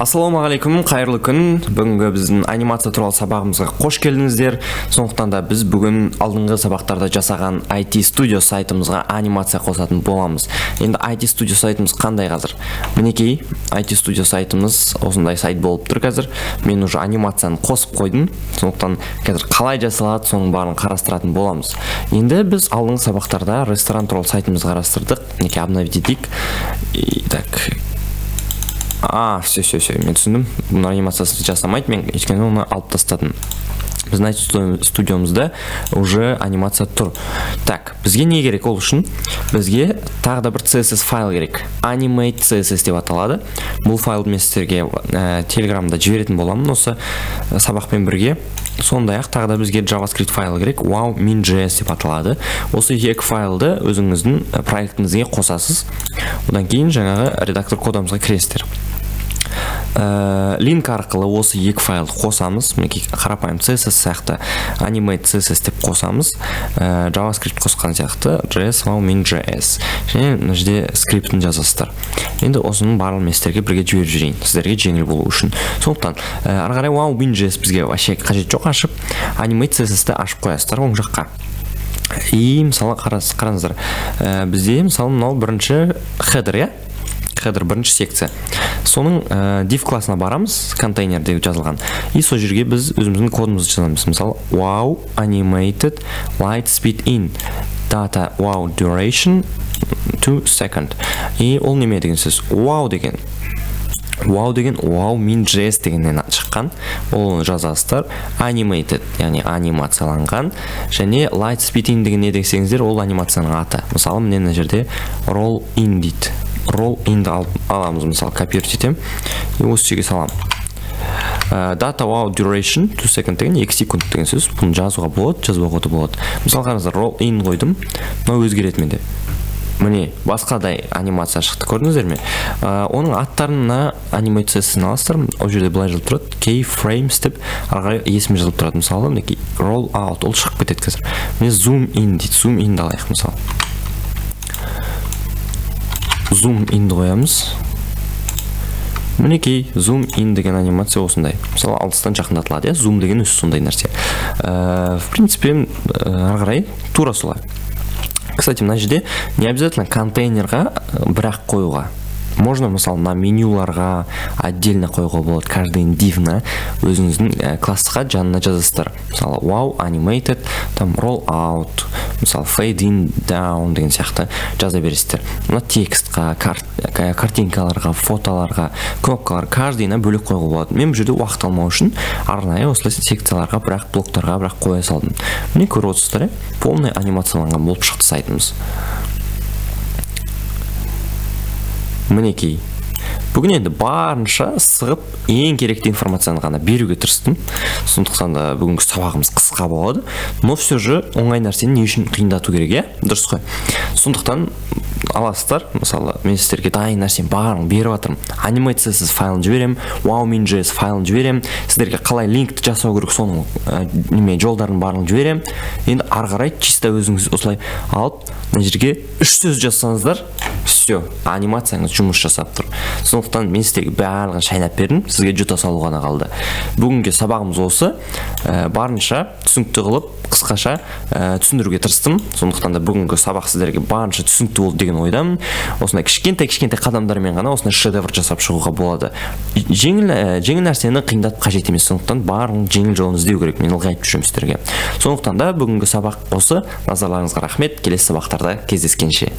Ассалаумағалейкум, қайырлы күн! Бүгінгі біздің анимация туралы сабағымызға қош келдіңіздер. Сондықтан да біз бүгін алдыңғы сабақтарда жасаған IT Studio сайтымызға анимация қосатын боламыз. Енді IT Studio сайтымыз қандай қазір? Мінекей, IT Studio сайтымыз осындай сайт болып тұр қазір. Мен уже анимацияны қосып қойдым, сондықтан қазір қалай жасалады, соның барын қарастыратын боламыз. Енді біз алдыңғы сабақтарда ресторан туралы сайтымызды қарастырдық. Мінекей, обновить етейік. И так, а, все, все, все, мен түсіндім. Бұның анимациясын жасамайды мен, өйткені оны алып тастадым. Біздің IT студиомызда уже анимация тұр. Так, бізге не керек? Ол үшін бізге тағы да бір CSS файл керек, animate CSS деп аталады. Бұл файлды мен сіздерге телеграмда жіберетін боламын осы сабақпен бірге. Сондай ақ тағы да бізге JavaScript файлы керек, wow min.js деп аталады. Осы екі файлды өзіңіздің проектіңізге қосасыз. Одан кейін жаңағы редактор кодымызға кіресіздер. Link арқылы осы екі файлды қосамыз. Мінекей, қарапайым CSS сияқты animate CSS деп қосамыз, JavaScript қосқан сияқты js wow min.js және мына жерде скриптін жазасыздар. Енді осының барлығын мен сіздерге бірге жіберіп жіберейін, сіздерге жеңіл болу үшін. Сондықтан ары қарай wow min.js бізге вообще қажет жоқ. Ашып, animate CSS-ті ашып қоясыздар оң жаққа. И мысалы, қараңыздар, бізде, мысалы, мынау бірінші header, иә, header, бірінші секция. Соның div классына барамыз, контейнер деп жазылған, и сол жерге біз өзіміздің кодымызды жазамыз. Мысалы, wow animated light speed in data wow duration 2 second. И ол неме деген сөз? Wow деген, wow деген wow min js дегеннен шыққан, ол жазасыздар. Animated, яғни анимацияланған, және light speed in деген не десеңіздер, ол анимацияның аты. Мысалы, міне, мына жерде roll in дейді. Roll inді алып аламыз, мысалы, копировать етемін и осы жерге саламын. Data wow duration 2 second деген 2 секунд деген сөз. Бұны жазуға болады, жазбауға да болады. Мысалы, қараңыздар, roll in қойдым, мынау өзгереді менде. Міне, басқадай анимация шықты, көрдіңіздер ме? Оның аттарына анимациясын аласыздар, ол жерде былай жазылып тұрады: keyframes деп, ары қарай есімі жазылып тұрады. Мысалы, мінекей, roll out, ол шығып кетеді қазір. Міне, zoom in дейді, zoom inді алайық. Мысалы, zoom inді қоямыз. Мінекей, zoom in деген анимация осындай, мысалы, алыстан жақындатылады, иә. Zoom деген өзі сондай нәрсе. В принципе, ары қарай тура солай. Кстати, мына жерде не обязательно контейнерға бірақ қоюға можно. Мысалы, мына менюларға отдельно қоюға болады. Каждый дивна өзіңіздің классқа жанына жазасыздар. Мысалы, wow animated там roll out, мысалы, fade in down деген сияқты жаза бересіздер. Мына текстқа, картинкаларға, фотоларға, кнопкалар, каждыйына бөлек қоюға болады. Мен бұл жерде уақыт алмау үшін арнайы осылай секцияларға, бірақ блоктарға бірақ қоя салдым. Міне, көріп отырсыздар, иә, полный анимацияланған болып шықты сайтымыз. Мінекей, бүгін енді барынша сығып, ең керекті информацияны ғана беруге тырыстым. Сондықтан да бүгінгі сабағымыз қысқа болады. Но все же оңай нәрсені не үшін қиындату керек, иә, дұрыс қой? Сондықтан аласыздар, мысалы, мен сіздерге дайын нәрсенің барлығын беріп жатырмын: animate.css файлын жіберемін, wow min.js файлын жіберемін, сіздерге қалай линкті жасау керек, соның неме жолдарын барлығын жіберемін. Енді ары қарай чисто өзіңіз осылай алып, мына жерге үш сөз жазсаңыздар, все, анимацияңыз жұмыс жасап тұр. Сондықтан мен сіздерге барлығын шайнап бердім, сізге жұта салу ғана қалды. Бүгінгі сабағымыз осы. Барынша түсінікті қылып, қысқаша түсіндіруге тырыстым. Сондықтан да бүгінгі сабақ сіздерге барынша түсінікті болды деген ойдамын. Осындай кішкентай кішкентай қадамдармен ғана осындай шедевр жасап шығуға болады. Жеңіл нәрсені қиындатып қажет емес, сондықтан барлығын жеңіл жолын іздеу керек, мен ылғи айтып жүремін сіздерге. Сондықтан да бүгінгі сабақ осы. Назарларыңызға рахмет, келесі сабақтарда кездескенше!